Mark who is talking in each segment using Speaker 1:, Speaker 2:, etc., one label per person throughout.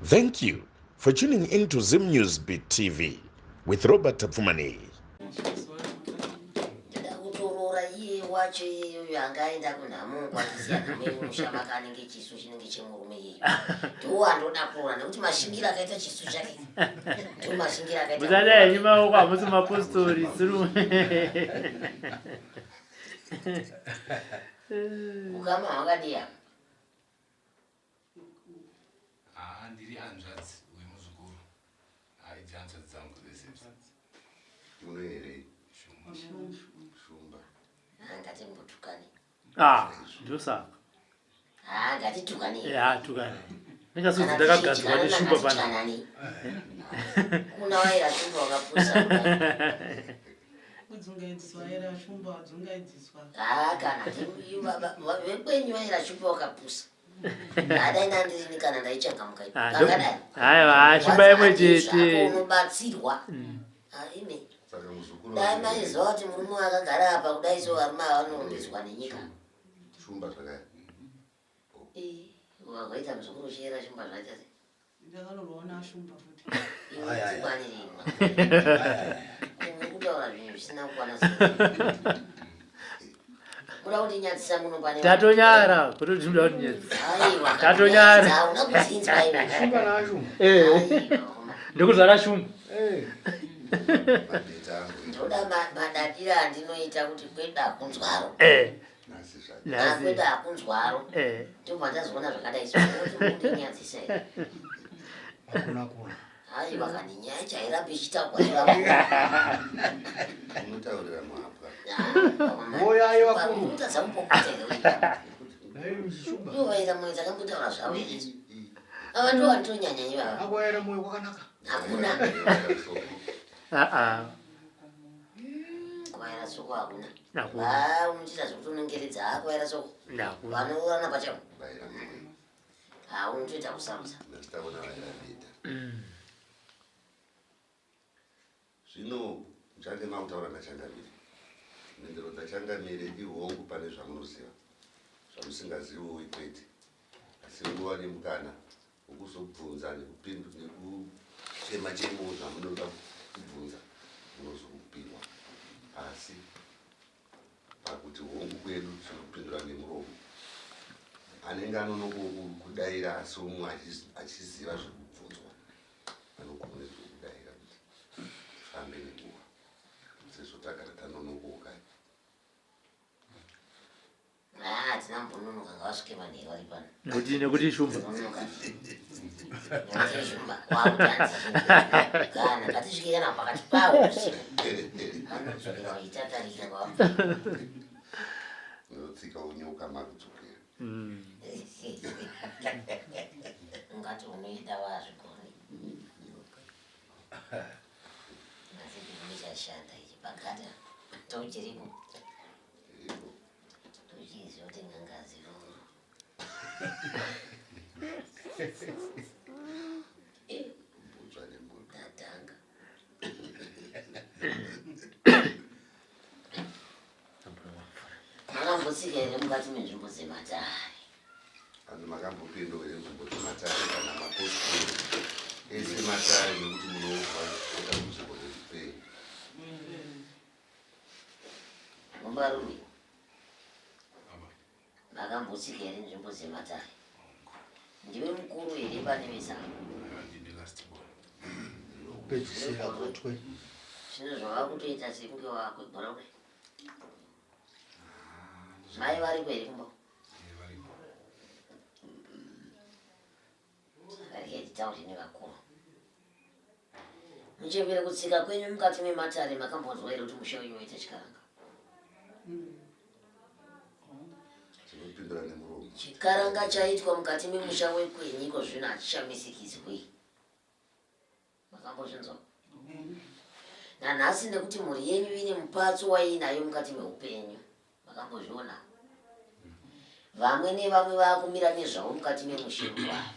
Speaker 1: Thank you for tuning in to Zim News Beat TV with Robert Tapfumaneyi.
Speaker 2: Ndoda kutoroora iye wacho iyeyoyo anga aenda kunhamo kwandisiya nhamo yemusha maka anenge chisu chinenge chemurume iyeyo ndiwo andoda kuroora nekuti mashingira akaita chisu chake ndiwo mashingira akaita
Speaker 3: Musada henyu maoko hamusi mapostori suru.
Speaker 2: Ukama hwakadii apa?
Speaker 4: Haa ndiri hanzvadzi wemuzukuru. Haa idzi hanzvadzi dzangu dzese idzi.
Speaker 5: Unoyerei? Shumba.
Speaker 2: Haa ngatimbotukane.
Speaker 3: Ah, ndosaka.
Speaker 2: Haa ngatitukane.
Speaker 3: Ya, tukane. Ndingasudzi ndakagadzirwa neshumba pana.
Speaker 2: Kuna waira shumba wakapusa.
Speaker 6: Kudzungaidziswa era shumba wadzungaidziswa.
Speaker 2: Haa kana vekwenyu vaira shumba wakapusa. Adai ndandirini kana ndaichangamuka.
Speaker 3: Ah,
Speaker 2: Pakadai.
Speaker 3: Aiwa, shumba imwe chete.
Speaker 2: Unobatsirwa. Ah, imi.
Speaker 5: Saka muzukuru
Speaker 2: Dai maiziva kuti murume akagara apa kudai so varume ava vanorombidzwa nenyika.
Speaker 5: Shumba zvakare.
Speaker 2: Ii, Wagoita muzukuru uchiera shumba zvaita sei?
Speaker 6: Ndakarorwa naShumba futi.
Speaker 2: Iwe tikwanire. Uri kutaura zvinhu zvisina kukwana. Muda kundinyadzisa muno pane.
Speaker 3: Tatonyara, kuti tinoda kundinyadzisa.
Speaker 2: Aiwa.
Speaker 3: Tatonyara.
Speaker 2: Hauna kudzinzwa iwe.
Speaker 7: Shumba naShumba.
Speaker 3: Eh.
Speaker 2: Aiwa.
Speaker 3: Ndikuzvara shumba.
Speaker 7: Eh.
Speaker 5: Madheta angu.
Speaker 2: Ndoda madadira andinoita kuti kwedu hakunzwaro.
Speaker 3: Eh.
Speaker 5: Nhasi zvake.
Speaker 3: Nhasi.
Speaker 2: Kwedu hakunzwaro.
Speaker 3: Eh.
Speaker 2: Ndobva ndazoona zvakadai so kuti mundinyadzisa here.
Speaker 7: Hakuna kuna.
Speaker 2: Aiwa kani nyaya chairambe ichitaurwa chiramba.
Speaker 5: Unotaurira muhapwa.
Speaker 7: Moyo ayo vakuru.
Speaker 2: Kutadza kupopota here.
Speaker 7: Nayo mchishumba.
Speaker 2: Ivo vaita moyo takambotaura zvavo here. Ava ndo vanotonyanya ivava.
Speaker 7: Akwaera moyo kwakanaka.
Speaker 2: Hakuna.
Speaker 3: Ah ah.
Speaker 2: Kuvaira soko hakuna.
Speaker 3: Hakuna.
Speaker 2: Ah, unochiita zvekutonongeredza haa kuvaira soko.
Speaker 3: Hakuna.
Speaker 2: Vanourana pachavo.
Speaker 5: Vaira moyo.
Speaker 2: Haa unotoita kusarudza.
Speaker 5: Nhasi taona vaira beta. Zvino muchange makutaura naChangamire. Mhinduro dzaChangamire ihongu pane zvamunoziva. Zvamusingaziviwo kwete. Asi nguva nemukana wekuzobvunza nekuchema chemawo zvamunoda kubvunza munozopihwa. Asi pakuti hongu kwedu tinopindura nemuromo. Anenge anonoka kudaira asi umwe achiziva zvekubvunzwa anokurumidza kudaira kuti tifambe nenguva sezvo tagara tanonokowo kare.
Speaker 2: Haa hatina mbononoka ngavasvike manheru vari pano.
Speaker 3: Nekuti nekuti shumba.
Speaker 2: Nonoka. Nekuti shumba wakutanzi shumba. Kana ngatisvike kana pakati pawo usiku. Vanodzokera vachitatarika kwavo.
Speaker 5: Unotsika unyoka makudzokera.
Speaker 2: Ungati unoida wazvigoni. Asi chirwere chashanda ichi pakata tochiripo. Tochiziva kuti n'anga dziroro. Tatanga. Makambotsika here mukati menzvimbo dzematare?
Speaker 5: Vanhu makambopindwa here nzvimbo dzematare kana mapostori ese matare nekuti munobva dambudziko reupenyu?
Speaker 2: Mumbarume, makambotsika here nzvimbo dzematare? Ndiwe mukuru here pane vese ava?
Speaker 7: Kupedzisira gotwe.
Speaker 2: Zvino zvavakutoita sekunge wakwegura kudai. Mai variko here kumba? Saka regai titaure nevakuru. Muchembere kutsika kwenyu mukati mematare makambonzwa here kuti musha wenyu waita chikaranga?
Speaker 5: Tinopindura nemuromo.
Speaker 2: Chikaranga chaitwa mukati memusha wekwenyu iko zvino hachichamisikidzwi. Makambozvinzwa? Nanhasi nekuti mhuri yenyu ine mupatso waiinayo mukati meupenyu. Makambozviona? Vamwe nevamwe vakumira nezvavo mukati memushe wavo.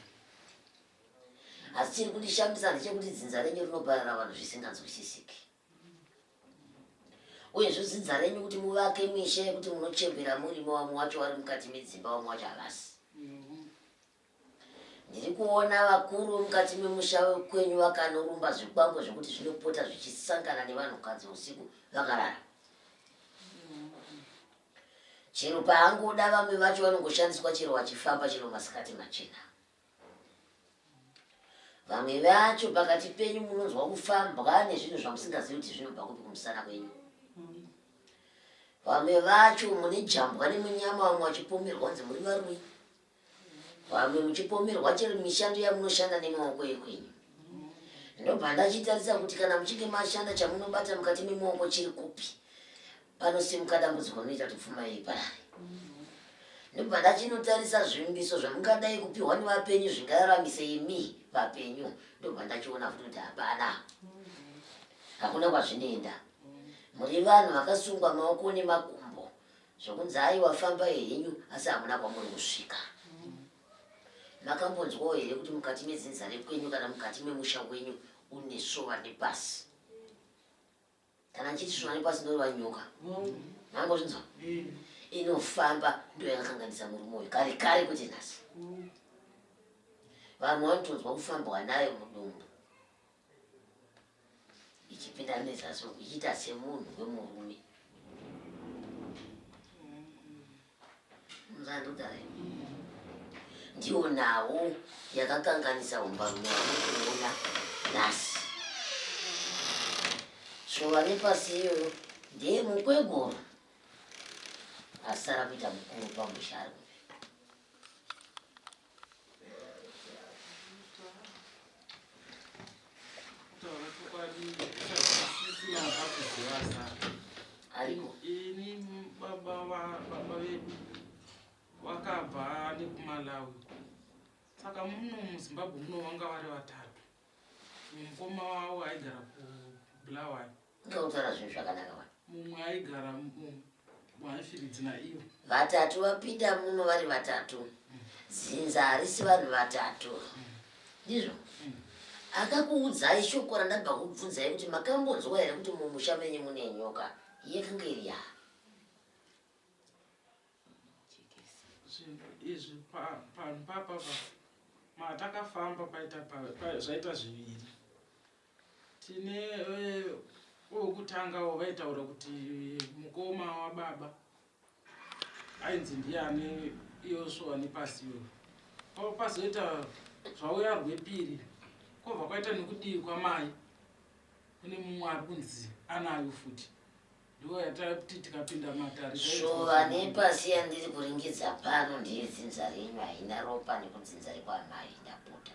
Speaker 2: Asi chiri kundishamisa ndechekuti dzinza renyu rinoparara vanhu zvisinganzwisisiki. Uyezve dzinza renyu kuti muvake misha yekuti munochembera murimo vamwe wacho vari mukati medzimba vamwe wacho havasi. Ndiri kuona vakuru mukati memusha wekwenyu vakanorumba zvikwambo zvekuti zvinopota zvichisangana nevanhukadzi usiku vakarara. Chero paangoda vamwe vacho vanongoshandiswa chero vachifamba chero masikati machena. Vamwe vacho pakati penyu munonzwa kufambwa nezvinhu zvamusingazivi kuti zvinobva kupi kumusana kwenyu. Vamwe vacho mune jambwa nemunyama vamwe vachipomerwa kunzi muri varoyi. Vamwe muchipomerwa chero mishando yamunoshanda nemaoko ekwenyu. Ndobva ndachitarisa kuti kana muchinge mashanda chamunobata mukati memaoko chiri kupi panosimuka dambudziko rinoita kuti pfuma iyi iparare. Ndobva ndachinotarisa zvivimbiso zvamungadai kupiwa nevapenyu zvingararamise imi vapenyu. Ndobva ndachiona futi kuti hapana, hakuna kwazvinoenda. Muri vanhu vakasungwa maoko nemakumbo Zvokunzi aiwa fambai henyu asi hamuna kwamuri kusvika. Makambonzwawo here kuti mukati medzinza rekwenyu kana mukati memusha wenyu une svova nepasi? Kana ndichiti svova nepasi ndoreva nyoka. Mangozvinzwa? Inofamba ndiyo yakakanganisa murume uyu kare kare kwete nhasi. Vamwe vanotonzwa kufambwa nayo mudumbu. ichipinda nezasi uku ichiita semunhu wemurume muzandodai ndiyo nhau yakakanganisa umbarume wamukuona nhasi svova nepasi iyoyo ndeye mukweguro asara kuita mukuru pamusha ari kupi
Speaker 8: Ariko. Ini baba baba vedu vakabva nekuMalawi. Saka muno muZimbabwe muno vanga vari vatatu. Mukoma wavo aigara kuBulawayo.
Speaker 2: Ngautaura zvinhu zvakanaka wani.
Speaker 8: Mumwe aigara muHighfields naivo.
Speaker 2: Vatatu vapinda muno vari vatatu. Dzinza harisi vanhu vatatu. Ndizvo? Akakuudzai shoko randabva kubvunzai kuti makambonzwa here kuti mumusha menyu mune nyoka yakanga iri yaa.
Speaker 8: Zvinhu izvi panhu papa matakafamba paita zvaita zviviri. Tine eh, wekutangawo vaitaura kuti mukoma wababa ainzi ndiye ane iyo svowa nepasi iyoyo. Pava pazoita zvauya rwepiri kwobva kwaita nekudii kwamai kune mumwe ari kunzi anayo futi ndiwo yatati tikapinda matare
Speaker 2: Svova nepasi yandiri kuringidza pano ndeyedzinza renyu haina ropa nekudzinza rekwamai ndapota.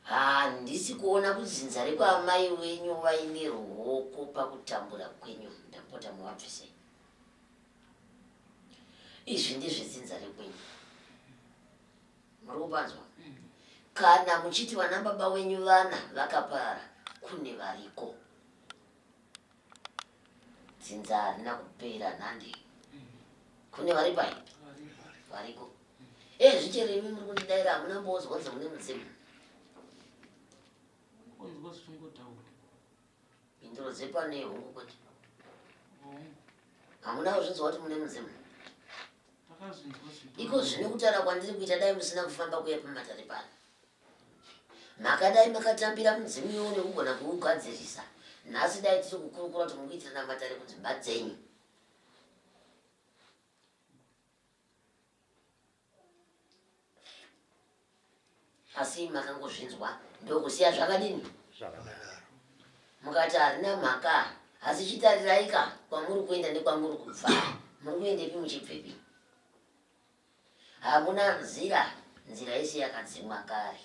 Speaker 2: Handisi kuona kudzinza rekwaamai wenyu vaine ruoko pakutambura kwenyu ndapota muvabvise. Izvi ndezvedzinza rekwenyu. Muri kupanzwa? Kana muchiti vana baba wenyu vana vakaparara kune variko. Dzinza harina kupera nhande. Kune vari pai? Variko. Eh zvichero imi muri kundidaira hamuna mbozwa kunzi mune mudzimu.
Speaker 8: Kunzwa zvichingotaura.
Speaker 2: Mhinduro dzepano ihungu kwete. Hamuna kuzvinzwa kuti mune mudzimu.
Speaker 8: Takazvinzwa zvipo.
Speaker 2: Iko zvino kutaura kwandiri kuita dai musina kufamba kuya pamatare pano. Makadai makatambira mudzimu iwo nekugona kuugadzirisa. Nhasi dai tiri kukurukura kuti mukuitirana matare kudzimba dzenyu. Asi makangozvinzwa ndokusiya zvakadini?
Speaker 7: Zvakadaro.
Speaker 2: Mukati harina mhaka asi chitarirayika kwamuri kuenda nekwamuri kubva. Muri kuendepi muchibvepi? Hamuna nzira, nzira yese yakadzimwa kare.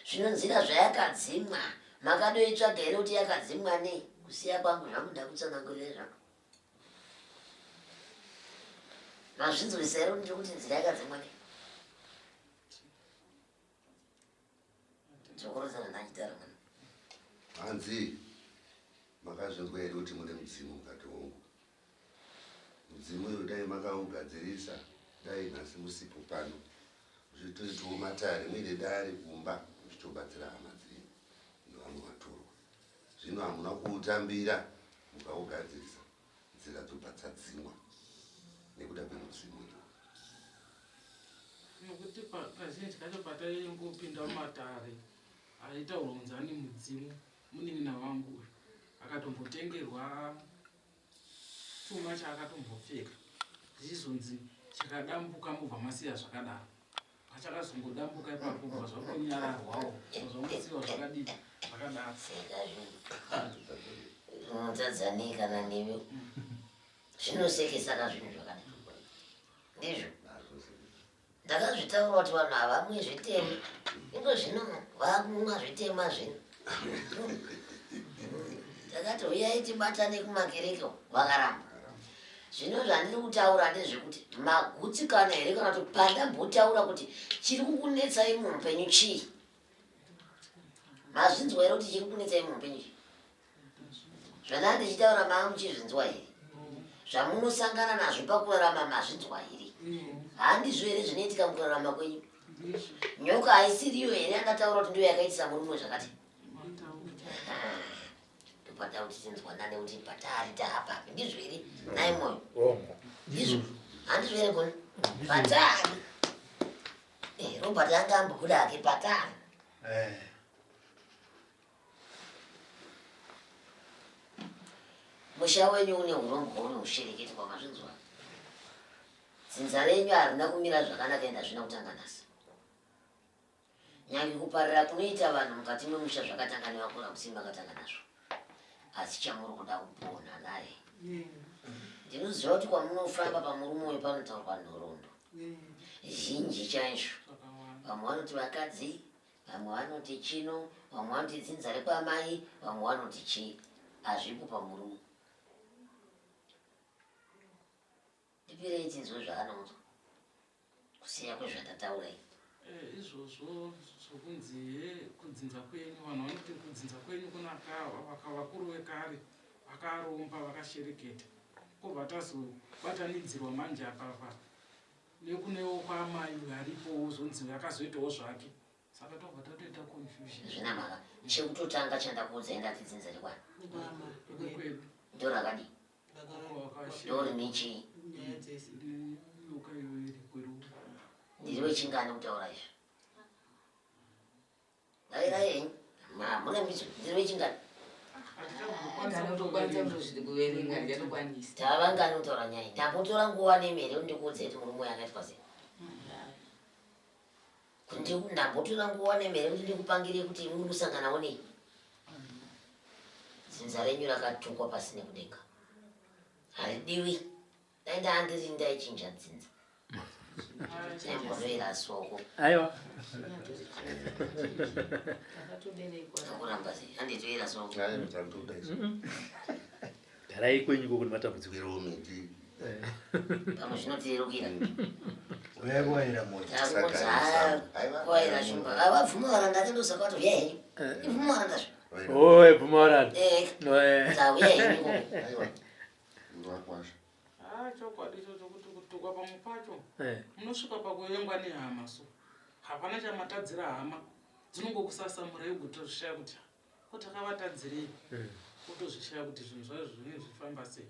Speaker 2: Zvino nzira zvayakadzimwa makadoitsvaga here kuti yakadzimwa nei? Kusiya kwangu zvangu ndakutsanangurire zvangu. Mazvinzwisa here kuti ndiri kuti nzira yakadzimwa nei? Dzokorodzana ndachitaura mwana.
Speaker 5: Hanzi makazvinzwa here kuti mune mudzimu mukati hongu. Mudzimu uyu dai makaugadzirisa dai nhasi musipo pano. Muchitoitawo matare muine dare kumba muchitobatsira hama dzenyu nevamwe vatorwa. Zvino hamuna kuutambira mukaugadzirisa nzira dzobva dzadzimwa nekuda kwemudzimu iwo.
Speaker 8: Nokuti kazhinji kacho pataingopinda mumatare aitaurwa kunzi ane mudzimu, munin'ina wangu uyu akatombotengerwa chuma chaakatombopfeka zvichizonzi chakadambuka mobva masiya zvakadaro. Pachakazongodambuka ipapo bva zvakonyararwawo zvangosiyiwa zvakadii zvakadaro.
Speaker 2: Unotadzanei kana newe? Zvinosekesa ka zvinhu zvakadai. Ndizvo. Ndakazvitaura kuti vanhu havamwi zvitema. Ingo zvino vakumwa zvitema zvino. Takati huyai tibatane kumakereke vakaramba. Zvino zvandiri kutaura ndezvekuti magutsikana here kana kuti pandambotaura kuti chiri kukunetsai muupenyu chii? Mazvinzwa here kuti chiri kukunetsai muupenyu chii? Zvandanga ndichitaura manga muchizvinzwa here? Zvamunosangana nazvo pakurarama mazvinzwa here? Handizvo here zvinoitika mukurarama kwenyu? Nyoka haisiriyo here yandataura kuti ndiyo yakaitisa murume zvakati? Topada kuti tinzwanane kuti patari taapapi ndizvo here? Nai moyo. Ndizvo. Handizvo here gona? Patari. Eh, Robert anga ambobuda hake patari.
Speaker 7: Eh.
Speaker 2: Musha wenyu une hurombwa unohushereketwa mazvinzwa. Dzinza renyu harina kumira zvakanaka ende hazvina kutanga nhasi. Nyange kuparira kunoita vanhu mukati memusha zvakatanga nevakuru hamusi makatanga nazvo. Asi chamuri kuda kupona naye. Ndinoziva kuti kwamunofamba pamurume uyu panotaurwa nhoroondo zhinji chaizvo. Vamwe vanoti vakadzi Vamwe vanoti chino, vamwe vanoti dzinza rekwamai, vamwe vanoti chii. Hazvipo pamurume. Ndipirei tinzwe zvaanonzwa kusiya kwezvatataura ini.
Speaker 8: Eh, izvozvo zvokunzi he kudzinza kwenyu vanhu vanoti kudzinza kwenyu kuna vakuru vekare vakaromba vakashereketa kobva tazobatanidzirwa manje apapa Nekunewo kwaamai uyo aripowo zvonzi uyo akazoitawo zvake saka tobva tatoita confusion.
Speaker 2: Zvina mhaka. Chekutotanga chandakuudzai ndati dzinza rekwani.
Speaker 8: Rekwedu.
Speaker 2: Ndorakadii? Ndorine chii?
Speaker 8: Nyoka iyoyo iri kwedu.
Speaker 2: Ndiri wechingani kutaura izvi? Dairai henyu. Hamuna mbidzo. Ndiri wechingani? Tava ngani kutaura nyaya. Ndambotora nguva nemi here kuti ndikuudzei kuti murume uyu akaitwa sei? Kuti ndambotora nguva nemi here kuti ndikupangirei kuti muri kusanganawo nei? Dzinza renyu rakatukwa pasi nekudenga. Haridiwi. Dai ndaandiri ndaichinja dzinza. Ndaimboroera soko.
Speaker 3: Aiwa.
Speaker 2: Akuramba sei? Handitoera soko.
Speaker 3: Garai kwenyu ikoko nematambudziko.
Speaker 2: Pamwe zvinotirerukira.
Speaker 7: Uyai kuvaira moyo.
Speaker 2: Takunzi haa kuvaira shumba. Avabvuma varanda ake ndosaka vati uyai henyu. Ibvuma varanda zve.
Speaker 3: Oe bvuma varanda.
Speaker 2: Eh.
Speaker 3: Oe.
Speaker 2: Uyai henyu ikoko.
Speaker 5: Aiwa. Ndwakwasha.
Speaker 8: Ah, chokwadi ichocho kuti kutukwa pamwe pacho
Speaker 3: Eh.
Speaker 8: munosvika pakuvengwa nehama so hapana chamatadzira hama dzinongokusasamura igotozvishaya kuti ko takavatadzirei wotozvishaya kuti zvinhu zvacho zvinenge zvifamba sei.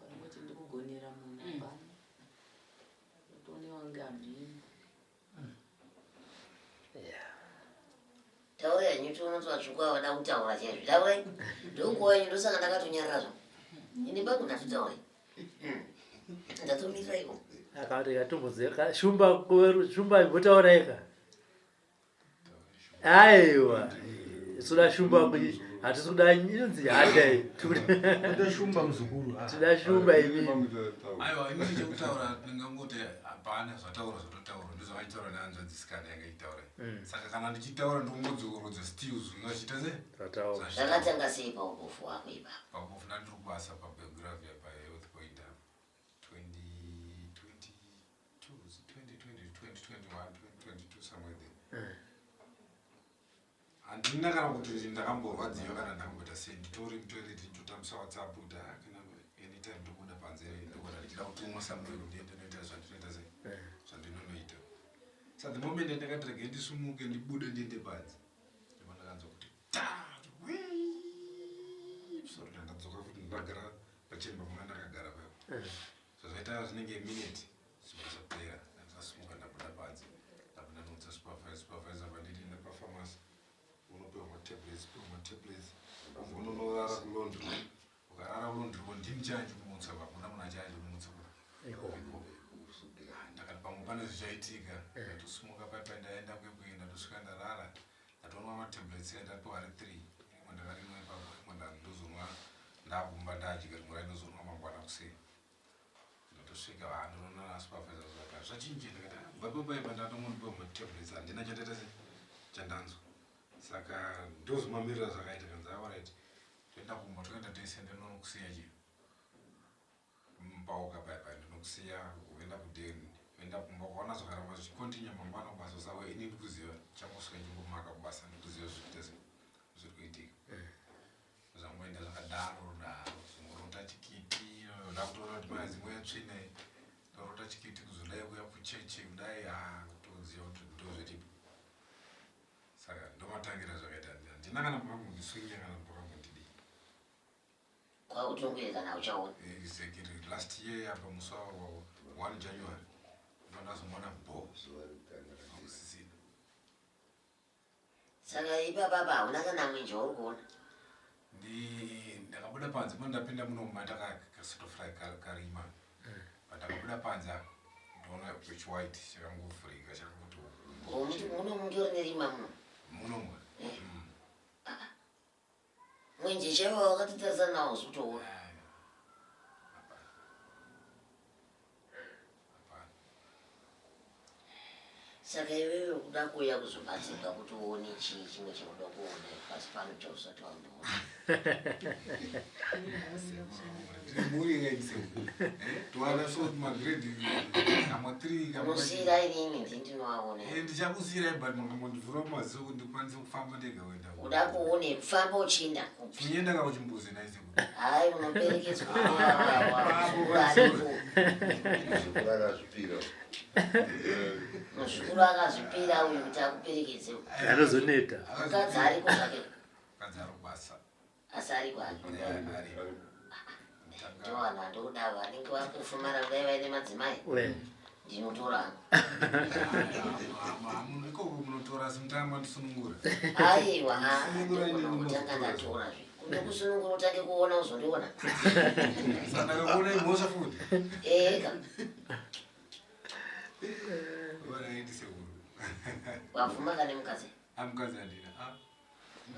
Speaker 9: Pamwe ndikugonera munhu hapana. Utonewa ngamhini.
Speaker 2: Taurai henyu tione kuti vatsvuku ava vada kutaura chaizvo. Taurai. Ndonguva yenyu ndosaka ndakatonyarara zvangu. Ini pangu ndatotaurai. Ndatomirira iko.
Speaker 3: Akati katomboziva shumba shumba imbotaura ika. Aiwa. Tinoda shumba hatisi kuda inonzi hada iyi.
Speaker 7: Kuda shumba muzukuru. Ah.
Speaker 3: Tinoda shumba imi.
Speaker 4: Aiwa ini chekutaura ndingangoti hapana zvataura zvototaura ndozvavaitaura nehanzvadzisikana yanga ichitaura. Saka kana ndichitaura ndongodzokorodza still zvinhu zvachiita se
Speaker 3: Zvataura.
Speaker 2: Zvakatanga sei paubofu hwako ipapo?
Speaker 4: Paubofu ndandiri kubasa paBelgravia paHealth Point apa 2022 2020 2021 2022 somewhere there. Handina kana kuti ndakamborwadziwa kana ndakamboita sei nditori mutoilet ndotambisa WhatsApp kuti ah, kana anytime ndobuda panze ndogona ndichida kutumwa somewhere kuti ndiende noita zvandinoita sei zvandinonoita. Sa the moment ndakati regai ndisumuke ndibude ndiende panze ndibva ndakanzwa kuti ta wii sorry ndadzoka futi ndagara pachemba panga ndakagara paipo. Zvazvaita zvinenge minute zvibva zvapera ndakasumuka ndabuda panze. matablets unonorara kulaundry ukarara kulaundry ko ndini chandikumutsa hakuna munhu achandikumutsa ndakati pamwe pane zvichaitika ndatosimuka paipai ndaenda kwekuenda ndatosvika ndarara ndatonwa matablets aya ndatiwa ari 3 rimwe ndakarinwa ipapo rimwe ndozonwa ndakumba ndadya rimwe raindozonwa mangwana kuseni Ndotosvika vanhu ndinoona supervisor zvaka zvachinje ndikati ah, baba baba ndatongondipa matablets handina chandaita se chandanzwa saka ndozomamirira zvakaita kanzi alright toenda kumba toenda tese ndinonokusiya chi mupauka paya paya ndinokusiya woenda kudeni woenda kumba ukaona zvakaramba zvichikontinya mangwana kubasa usawe ini ndikuziva changosvika ndingomaka kubasa ndikuziva zvikuita se zviri kuitika eh. Zvangoenda zvakadaro daro zongorota chikiti ndakutoona kuti mai dzimwe tsvina ndorota chikiti kuzodai kuya kuchechi kudai ha kutoziva kuti ndozviripo saka ndomatangira zvakaita handina kana pakambondiswinya kana pakambondidii
Speaker 2: kwakutongoye kana uchaona
Speaker 4: exactly last year apa musi wa 1 January ndondazomuona bho akusisina
Speaker 2: Saka ipapa apa hauna kana mwenje wauri kuona?
Speaker 4: Ndakabuda panze pano ndapinda muno mumata kasotofry karima. Pandakabuda panze apa ndoona chiwhite chakangovhurika chakangoti.
Speaker 2: Oh, muno mutori nerima muno?
Speaker 4: Muno muno.
Speaker 2: Eh. Ah. Mwenje chaiwo wakatotarisa nawo usutoona. Saka iwewe kuda kuuya kuzobatsirwa kuti uone chii chimwe chaunoda kuona pasi pano chausati wamboona. Unosiyira inini ndini ndinoaona.
Speaker 4: Eh, ndichakusiyirai but makambondivhura maziso kuti ndikwanise kufamba ndega kuenda.
Speaker 2: Uda kuone kufamba uchienda kupi?
Speaker 4: Kuenda ka kuchimbuzi naise.
Speaker 2: Hayi unoperekedzwa.
Speaker 5: Muzukuru akazvipira.
Speaker 2: Muzukuru akazvipira uyu kuti akuperekedze.
Speaker 3: Anozoneta.
Speaker 2: Mukadzi ariko zvake.
Speaker 4: Mukadzi ari kubasa.
Speaker 2: Asi ariko hake. Ndowana ndoda vanenge vakufumara kudai vaine madzimai. Ndinotora hangu.
Speaker 4: Ikoko munotora asi mutanga mandisunungura.
Speaker 2: Aiwa, ndogona kutanga ndatora zve. Kundokusunungura utange kuona uzondiona.
Speaker 4: Saka ndakakuona imhosva futi.
Speaker 2: Ega.
Speaker 4: Alright sekuru.
Speaker 2: Wabvuma kane mukadzi?
Speaker 4: Amukadzi handina. Ah.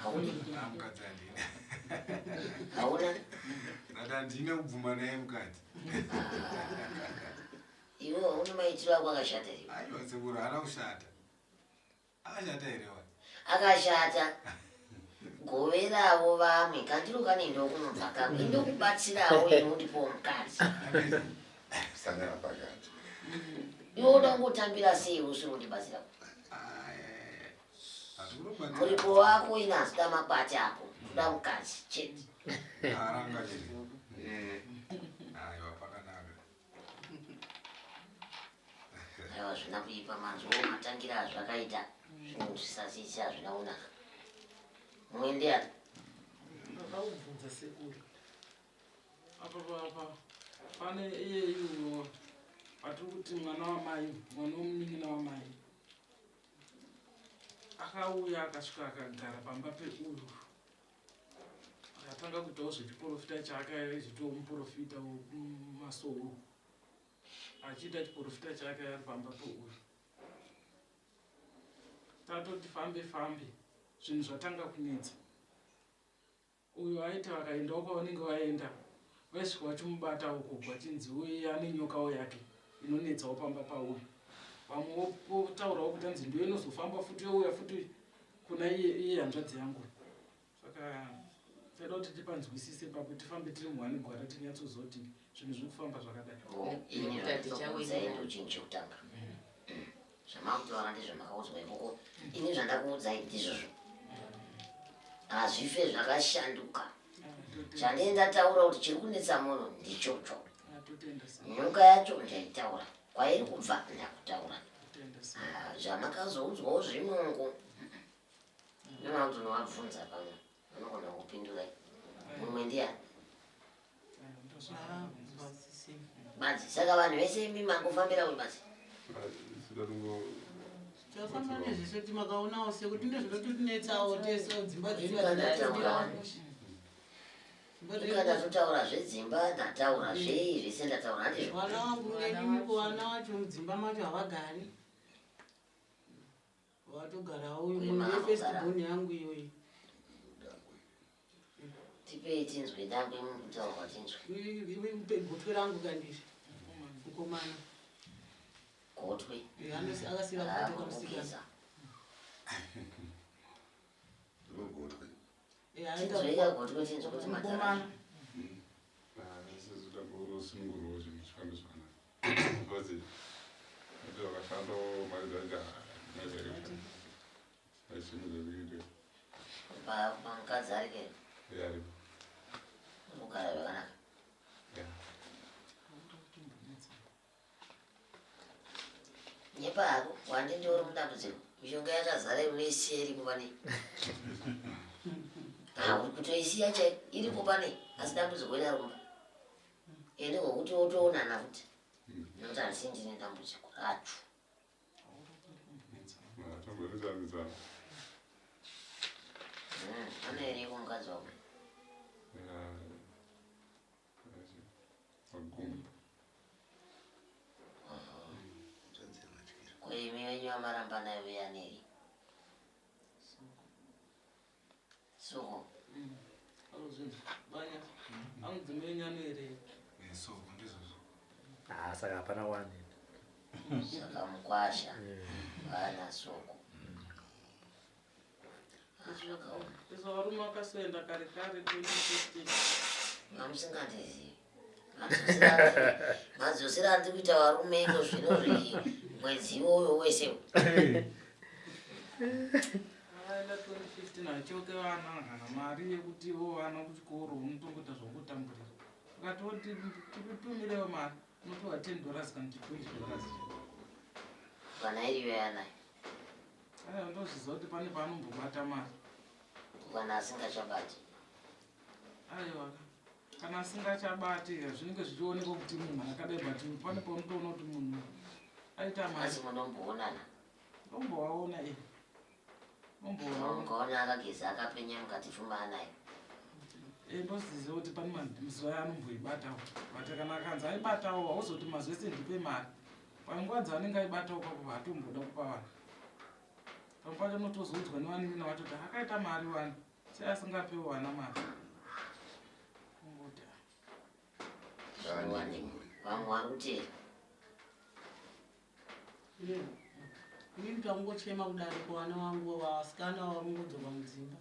Speaker 2: Hauna?
Speaker 4: Amukadzi handina.
Speaker 2: Hauna?
Speaker 4: Ndati handina kubvuma naye mukadzi.
Speaker 2: Iwe hauna maitiro ako akashata here?
Speaker 4: Aiwa sekuru haana kushata. Akashata here wa?
Speaker 2: Akashata. Goverawo vamwe kandiro kanoendawo kunobva kamwe indokubatsirawo inondipowo mukadzi.
Speaker 5: Sangana pakati.
Speaker 2: Iwe uda kungotambira sei usiri kundibatsira? Muripo wako ina hazvida makwati ako toda mukadzi chete.
Speaker 4: Aranga chete. Aiwa pakanaka.
Speaker 2: Aiwa zvina kuipa manzwa matangira azvakaita zvinhu zvisasisi hazvina kunaka. Mumwe ndiani?
Speaker 8: Ndakakubvunza sekuru. Apa apa pane iyeyu uyo atiri kuti mwana wamai, mwana wemunin'ina wamai. Akauya akasvika akagara pamba peuyu. Akatanga kuitawo zvechiporofita chake aizvitiwo muporofita wekumasowe. Achiita chiporofita chake ari pamba peuyu. Tatoti fambe fambe zvinhu zvatanga kunetsa. Uyo aiti vakaendawo kwavanenge vaenda vaisvika vachimubata uko vachinzi uye ane nyokawo yake inonetsawo pamba pauyu. Vamwe votaurawo kuti anzi ndiyo inozofamba futi youya futi kuna iye iye hanzvadzi yangu. Saka taida kuti tipanzwisise papo tifambe tiri muhwani gwara tinyatsoziva kuti zvinhu zviri kufamba zvakadai.
Speaker 2: Ini zvandinokuudzai ndochinhu chekutanga. Zvamakutaura ndezvamakaudzwa ikoko. Ini zvandakuudzai ndizvozvo. Hazvife zvakashanduka. Chandini ndataura kuti chiri kunetsa munhu ndichocho. Nyoka yacho ndaitaura. Kwairi kubva ndakutaura. Ah, zvamakazoudzwawo zvemungu. Ndinowanzonovabvunza pamwe. Vanogona kupindura. Mumwe ndiyani? Badzi. Saka vanhu vese imi mangofambira uyu badzi.
Speaker 6: Tafamba nezvese kuti makaonawo sekuti ndozvinototinetsawo tese dzimba dzedu
Speaker 2: Kana totaura zvedzimba ndataura zvei zvese ndataura handizvo.
Speaker 6: Vana vangu nenini vana vacho mudzimba macho havagari. Vatogarawo uyu first born yangu iyoyi.
Speaker 2: Tipei tinzwe dangwe mukutaurwa tinzwe.
Speaker 6: Gotwe rangu kandiri. Mukomana.
Speaker 2: Gotwe.
Speaker 6: Akasira gotwe kamusikana.
Speaker 5: Gotwe.
Speaker 2: Tinzweika gotwe tinzwe kuti
Speaker 8: mukomana.
Speaker 4: Sezvitakusunungurwa zvinhu zvifambe zvakanaka. Because kuti vakashandawo mari dzacho
Speaker 2: Pamukadzi ari ke? Unogara zvakanaka. Nyepa hako, wandindi uri mudambudziko. Mishonga yakazara unoisiya iripo pane. Ah, uri kutoisiya chai iripo pane asi dambudziko riarumba. Ende ngokuti wotoonana futi. Nekuti handisi ndine dambudziko racho. Ana here mukadzi wako? Ko imi venyu vamaramba nayo veyaneri? Soko.
Speaker 4: Soko ndizvozvo.
Speaker 3: Ah, saka hapana wani.
Speaker 2: Saka mukwasha vana soko.
Speaker 8: Izvo varume vakasoenda kare kare 2015.
Speaker 2: Mamusingandizivi. Madzosera andiri kuita varume iko zvino mwedzi iwoyo wese.
Speaker 8: Akaenda 2015 achoke vana kana mari yekuti wo vana kuchikoro unotongoita zvokutamburira. Ukati titumirewo mari unopiwa 10 dollars kana kuti 20 dollars.
Speaker 2: Kana iriyo yanayo.
Speaker 8: Aya ndozviziva kuti pane paanombobata mari.
Speaker 2: Kana asingachabati.
Speaker 8: Aiwa. Kana asingachabati zvinenge zvichionekwa kuti munhu akadai but pane paunotoona kuti munhu aita mari.
Speaker 2: Asi munomboonana.
Speaker 8: Ndombovaona eh. Ndombovaona.
Speaker 2: Mukaona akageza akapenya mukati fuma anayo.
Speaker 8: Eh ndoziziva kuti pane mazuva anomboibatawo. But kana akanzi aibatawo hauzoti mazuva ese ndipe mari. Panguva dzaanenge aibatawo papo haatomboda kupa vanhu. Pamwe pacho unotozoudzwa nevanin'ina vacho kuti akaita mari wani. Sei asingapiwo vana mari? Kungoti
Speaker 2: Vamwe vari kuteera.
Speaker 6: Inini tangochema kudarika vana vangu vasikana varongodzoka mudzimba.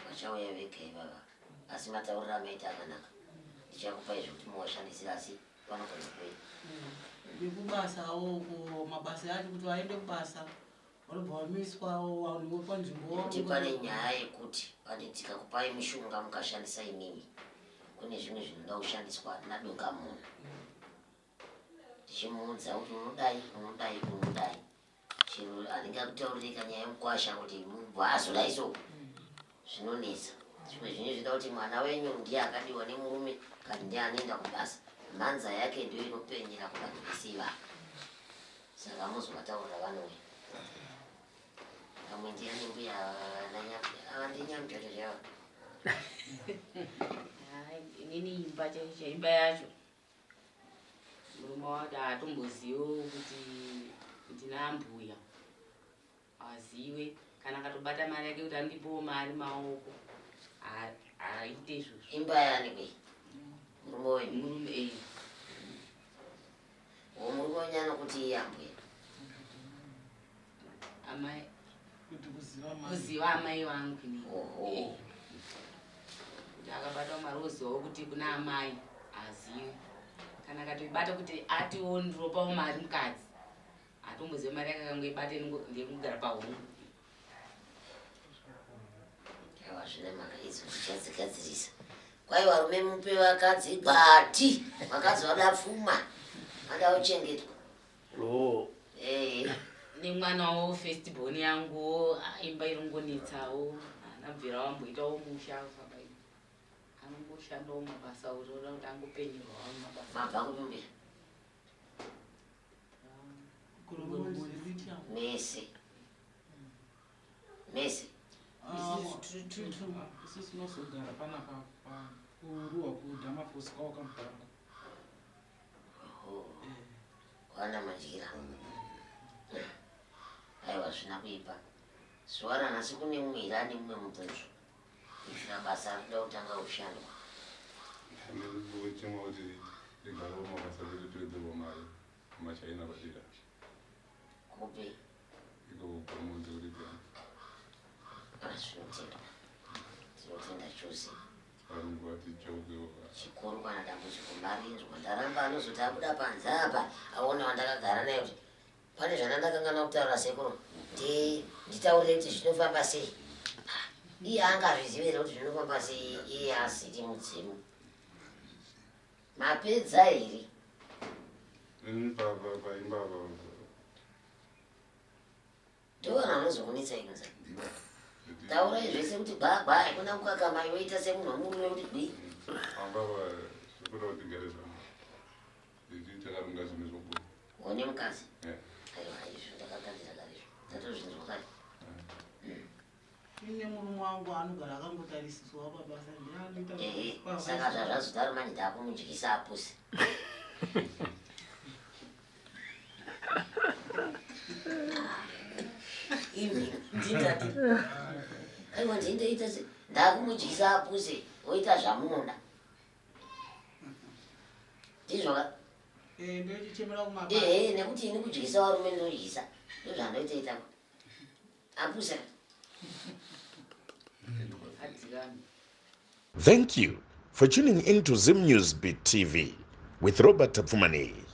Speaker 2: Vachauya vega ivava. Asi matauriro amaita akanaka. Ndichakupai zvekuti muvashandisire asi vanogona kuuya.
Speaker 6: Nekubasawo uko mabasa acho kuti vaende kubasa vanobva vamiswa vanhu vepanzvimbo
Speaker 2: Nekuti pane nyaya yekuti pane tikakupai mishonga mukashandisa imimi kune zvimwe zvinoda kushandiswa nadunga munhu tichimuudza kuti unodai unodai unodai chero anenge akutauririka nyaya yemukwasha kuti mubva azodai so zvinonetsa zvimwe zvinhu zvinoda kuti mwana wenyu ndiye akadiwa nemurume kana ndiye anoenda kubasa mhanza yake ndiyo inopenyera kuvanhu vese ivava saka muzovataurira vanouya vamwe ndiani mbuya ava ndinyamutete zvavo
Speaker 9: Inini imba chaicho imba yacho murume wacho haatomboziviwo kuti ndina mbuya aziwe kana akatobata mari yake kuti andipowo mari maoko haaite izvozvo.
Speaker 2: Imba yani kwe murume wenyu?
Speaker 9: Murume eh.
Speaker 2: Wo murume wenyu anokuti iye ambuya?
Speaker 9: Amai
Speaker 8: kuti kuziva amai.
Speaker 9: Kuziva amai vangu ini.
Speaker 2: Oho.
Speaker 9: Kuti akabatwa mari ozivawo kuti kuna amai azive. Kana akatoibata kuti atiwo ndiropawo mari mukadzi. Hatomboziva mari yake akangoibata ndeyekugara pahomwe.
Speaker 2: Aiwa zvine mhaka idzo tichadzigadzirisa. Kwai varume mupe vakadzi gwati. Vakadzi vada pfuma. Vada kuchengetwa.
Speaker 3: Oh.
Speaker 2: Eh.
Speaker 9: Nemwana wo first born yangu imba iri kungonetsawo. Haana bvira wamboitawo musha baba. Anongoshandawo mabasa otoda kuti angopenyerwawo mabasa.
Speaker 2: Mabva kupi? Mese. Mese.
Speaker 8: Isusu tinozogara panapa kuruwa kudhamafosi kwawakamupango.
Speaker 2: Wana madyira. Aiwa zvina kuipa. Zuva ranhasi kune mumwe here ane mumwe mubvunzo? Kuitira basa rinoda kutanga kushandwa.
Speaker 4: Ndikuchema kuti rigarewo mabasa ritoedzerwa mari machina vachida.
Speaker 2: Kupi?
Speaker 4: Iko pamunzi kuti
Speaker 2: Zvinotendwa. Tinotenda chose.
Speaker 4: Varungu vati chaukewo.
Speaker 2: Chikuru kana dambudziko marinzwa ndaramba anozoti abuda panze apa aona wandakagara naye kuti Pane zvandandakanganwa kutaura sekuru, nditaurire kuti zvinofamba sei. Ah, iye angazvizive here kuti zvinofamba sei iye asiri mudzimu. Mapedza here?
Speaker 4: Paimba apa.
Speaker 2: Ndovanhu vanozokunetsai kunze. Taurai zvese kuti gwagwa hakuna kukakama iwe ita semunhu wemurume kuti gwi.
Speaker 4: Pamba apa zvekuda kuti tigare zvakanaka. Takaronga zvinhu zvokuda.
Speaker 2: One mukadzi? Aiwa izvo ndakagadzira kare izvo. Ndatozvinzwa kare.
Speaker 6: Ine murume wangu anogara akangotarisiswa pabasa ndianoita.
Speaker 2: Ehe, saka zvazvazodaro manje ndakumudyisa apuse. Ndindati. Aiwa ndindoita se ndakumudyisa apuse oita zvamunoda. Ndizvo ka?
Speaker 6: Eh, ndochichemera kumabasa.
Speaker 2: Ehe, nekuti ini kudyisa varume ndinodyisa. Ndozvandoita ita. Apusa.
Speaker 1: Thank you for tuning in to Zim News Beat TV with Robert Tapfumaneyi.